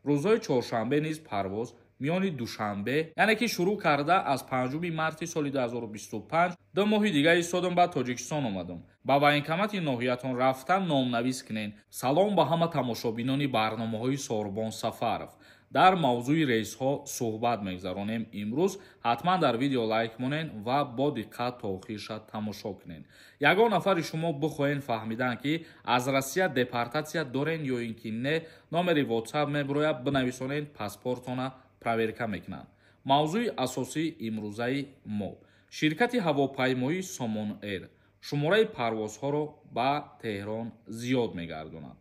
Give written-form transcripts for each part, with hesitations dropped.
Рӯзҳои чоршанбе низ парвоз миёни Душанбе, яъне ки шурӯъ карда аз 5 марти соли 2025. 2 моҳи дига истодам, ба Тоҷикистон омадам. Ба военкомати ноҳиятон рафта, номнавис кунен. Салом ба ҳама тамошобинони барномаҳои Сорбон Сафаров. Дар мавзӯи рейсҳо суҳбат мегзаронем имрӯз. Ҳатман дар видео лайк монен ва бо диққат то охирша тамошо кунен. Ягон нафари шумо бихоҳен фаҳмидан, ки аз Россия депортатсия дорен ё ин ки не, номери WhatsApp мебирояд, бинависонен, паспортона проверка мекунанд. Мавзӯи асосии имрӯзаи мо: ширкати ҳавопаймоии Сомон Эйр шумораи парвозҳоро ба Теҳрон зиёд мегардонад.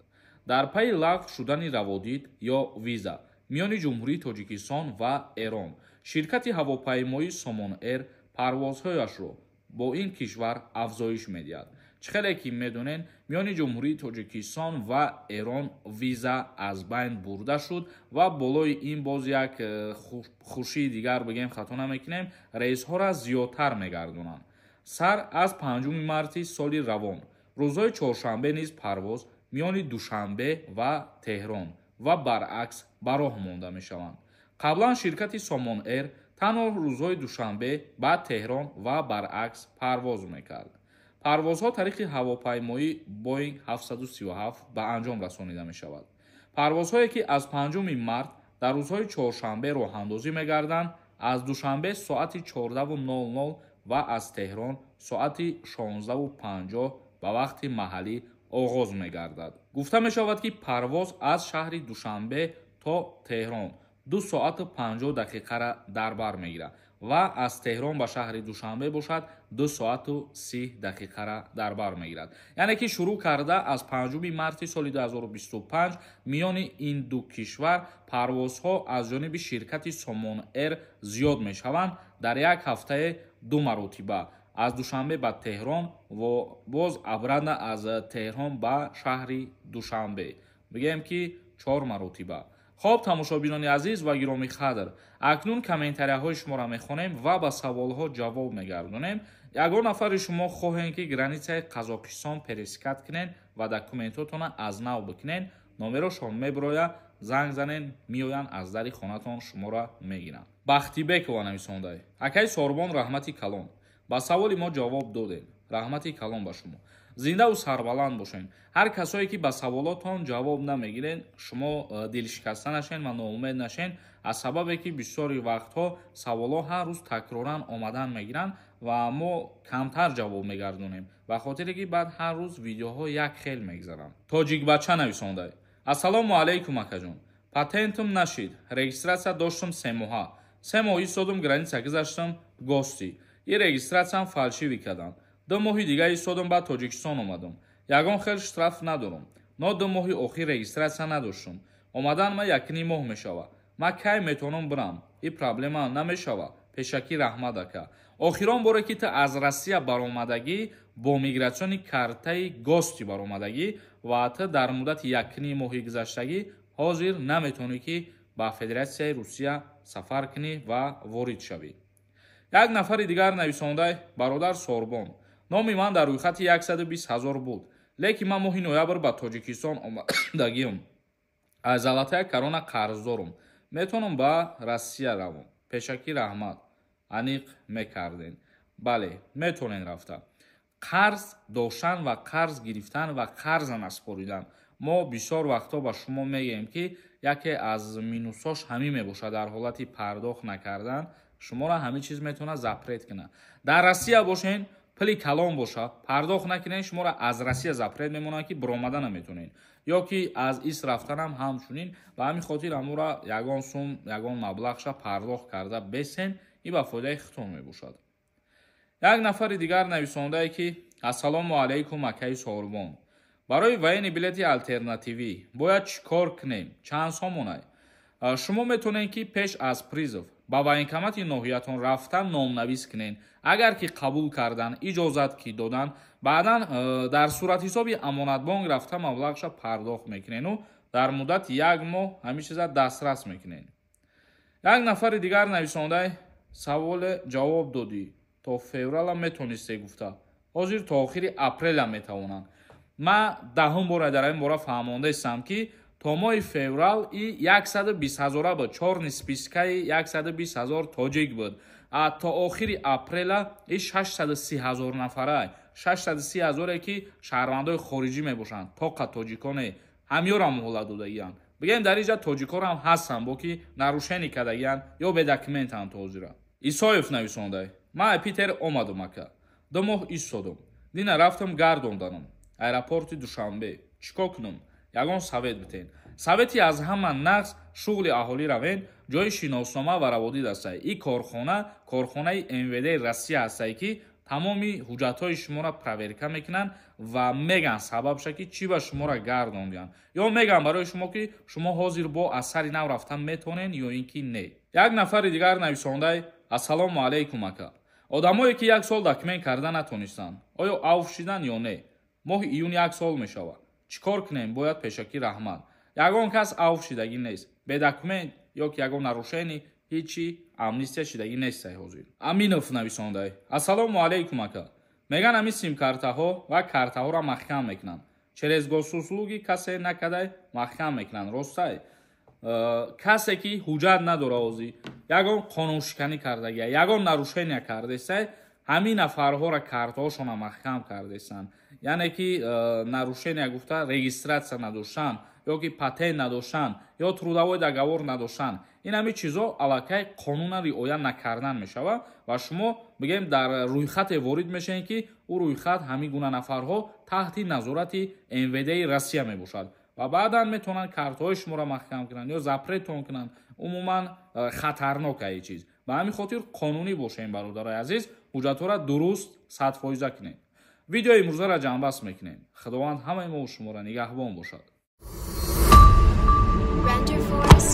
Дар пайи лағв шудани раводид ё виза миёни Ҷумҳурии Тоҷикистон ва Эрон, ширкати ҳавопаймоии Сомон Эйр парвозҳояшро бо ин кишвар афзоиш медиҳад. Чӣ хеле ки медонен, миёни Ҷумҳурии Тоҷикистон ва Эрон виза аз байн бурда шуд ва болои ин боз як хушии дигар, бигем, хато намекунем, рейсҳоро зиёдтар мегардонанд. Сар аз 5 марти соли равон рӯзҳои чоршанбе низ парвоз миёни Душанбе ва Теҳрон ва баръакс ба роҳ монда мешаванд. Қаблан ширкати Сомон Эйр танҳо рӯзҳои душанбе ба Теҳрон ва баръакс парвоз мекард. Парвозҳо тариқи ҳавопаймои Боинг 737 ба анҷом расонида мешавад. Парвозҳое, ки аз 5 март дар рӯзҳои чоршанбе роҳандозӣ мегарданд, аз Душанбе соати 14:00 ва аз Теҳрон соати 16:50 ба вақти маҳаллӣ оғоз мегардад. Гуфта мешавад, ки парвоз аз шаҳри Душанбе то Теҳрон 2 соату 50 дақиқара дар бар мегирад ва аз Теҳрон ба шаҳри Душанбе бошад, 2 соату 30 дақиқара дар бар мегирад. Яъне ки шурӯъ карда аз 5 марти соли 2025 миёни ин ду кишвар парвозҳо аз ҷониби ширкати Сомон Эйр зиёд мешаванд. Дар як ҳафтае ду маротиба аз Душанбе ба Теҳрон ва боз обратно аз Теҳрон ба шаҳри Душанбе, бигӯем ки чор маротиба. Хоб, тамошобинони азиз ва гиромӣ қадр, акнун комментарияҳои шуморо мехонем ва ба саволҳо ҷавоб мегардонем. Ягон нафари шумо хоҳем, ки границаи Қазоқистон пересекать кунен ва документотона аз нав бикунен, номерошон мебироя, занг занен, меоянд, аз дари хонатон шуморо мегиранд. Бахтибекова нависондай: «Акаи Сорбон, раҳмати калон, ба саволи мо ҷавоб додем. Раҳмати калон ба шумо, зиндаву сарбаланд бошед.» Ҳар касое ки ба саволотон ҷавоб намегирен, шумо дилшикаста нашен ва ноумед нашен, аз сабабе ки бисёри вақтҳо саволҳо ҳар рӯз такроран омадан мегиранд ва мо камтар ҷавоб мегардонем, ба хотире ки баъд ҳар рӯз видеоҳо як хел мегзаранд. Тоҷикбача нависондай: «Ассалому алайкум, акаҷон. Патентум нашид, регистрация доштум 3 моҳа. 3 моҳ истодум, граница гузаштам, гости и регистрациям фальшивый кардам. 2 моҳи дига истодам, ба Тоҷикистон омадам. Ягон хел штраф надорам, но 2 моҳи охир регистрация надоштам. Омадан ма 1,5 моҳ мешавад. Ма кай метавонам бирам? И проблема намешава? Пешакӣ раҳмат, ака.» Охирон боре ки ту аз Россия баромадагӣ, бо миграционный картаи гости баромадагӣ ва ту дар муддати 1,5 моҳи гузаштагӣ ҳозир наметавонӣ, ки ба Федератсияи Русия сафар кунӣ ва ворид шавӣ. Як нафари дигар нависондай: «Бародар Сорбон, номи ман дар рӯйхати 120 ҳазор буд, лекин ман моҳи ноябр ба Тоҷикистон омадагиам. Аз Золотая Корона қарздорум. Метавонам ба Россия равам? Пешакӣ раҳмат, аниқ мекардем.» Бале, метавонед рафта. Қарз доштан ва қарз гирифтан ва қарза наспоридан, мо бисёр вақтҳо ба шумо мегӯем, ки яке аз минусош ҳамин мебошад. Дар ҳолати пардохт накардан шуморо ҳамин чиз метавонад запрет кунад. Дар Россия бошен, пули калон боша, пардохт накунед, шуморо аз Россия запрет мемонад, ки биромада наметонед ё ки аз ис рафтанам ҳамчунин. Ба ҳамин хотир амура ягон сум, ягон маблағша пардохт карда бесен, ин ба фоидаи худтон мебошад. Як нафари дигар нависондае, ки: «Ассалому алайкум, акаи Сорбон. Барои военный билети алтернативӣ бояд чӣ кор кунем? Чанд сомонай?» Шумо метавонед, ки пеш аз призыв ба военкомати ноҳиятон рафта, номнавис кунед. Агар ки қабул кардан, иҷозат ки додан, баъдан дар суратҳисоби Амонатбонк рафта, маблағша пардохт мекунену дар муддати як моҳ ҳамин чиза дастрас мекунед. Як нафари дигар нависондай: «Саволе ҷавоб додӣ, то феврала метонисте гуфта, ҳозир то охири апреля метавонанд.» Ман даҳум бора дар ин бора фаҳмондаистам, ки То моҳи феврал и 120 ҳазора буд, чёрный списка и 120 ҳазор тоҷик буд. А то охири апрела и 630 ҳазор нафара, 630 ҳазоре, ки шаҳрвандои хориҷӣ мебошанд, тоқа тоҷиконе, ҳамёра муҳлат додагиянд. Бигем, дар инҷа тоҷикорам ҳастанд, бо ки нарушение кардагиянд ё бе документанд то ҳозира. Исоев нависондай: «Ман Питер омадум, ака, 2 моҳ истодум, дина рафтам гардонданам аэропорти Душанбе. Чӣ кор кунам? Ягон совет битен». Совети аз ҳама нағз: шуғли аҳолӣ равен, ҷои шиноснома ва раводид ҳастай. И корхона корхонаи МВД Россия ҳастай, ки тамоми ҳуҷҷатҳои шуморо проверка мекунанд ва меган сабабша, ки чӣ ба шуморо гардондиянд, ё меган барои шумо, ки шумо ҳозир бо аз сари нав рафтан метавонед ё ин ки не. Як нафари дигар нависондай: «Ассалому алайкум, ака. Одамое, ки як сол документ карда натонистанд, оё авф шидан ё не? Моҳи июн як сол мешавад. Чӣ кор кунем бояд? Пешакӣ раҳмат». Ягон кас авф шидагӣ нест. Бе документ ё ки ягон нарушение, ҳичи амнистия шидагӣ нестай ҳозир. Аминов нависондай: «Ассалому алайкум, ака. Меган, ҳамин симкартаҳо ва картаҳоро маҳкам мекунанд. Через Госуслуги касе накадай, маҳкам мекунанд, ростай?» Касе ки ҳуҷҷат надора, ҳозир ягон қонуншиканӣ кардагия, ягон нарушения кардесай, ҳамин нафарҳоро картаҳошона маҳкам кардесанд. Яъне ки нарушения гуфта, регистрация надоштан ё ки патент надоштан ё трудовой договор надоштан, ин ҳамин чизо аллакай қонуна риоя накардан мешавад ва шумо, бигем, дар рӯйхате ворид мешавед, ки ӯ рӯйхат ҳамин гуна нафарҳо таҳти назорати МВД Россия мебошад ва баъдан метавонанд картҳои шуморо маҳкам кунанд ё запрет тон кунанд. Умуман хатарнок аи чиз. Ба ҳамин хотир қонунӣ бошем, бародарои азиз, ҳуҷҷатҳоро дуруст 100% кунед. Видеои имрӯзаро ҷамъбаст мекунем. Худованд ҳамаи мо шуморо нигаҳбон бошад. Render Forest.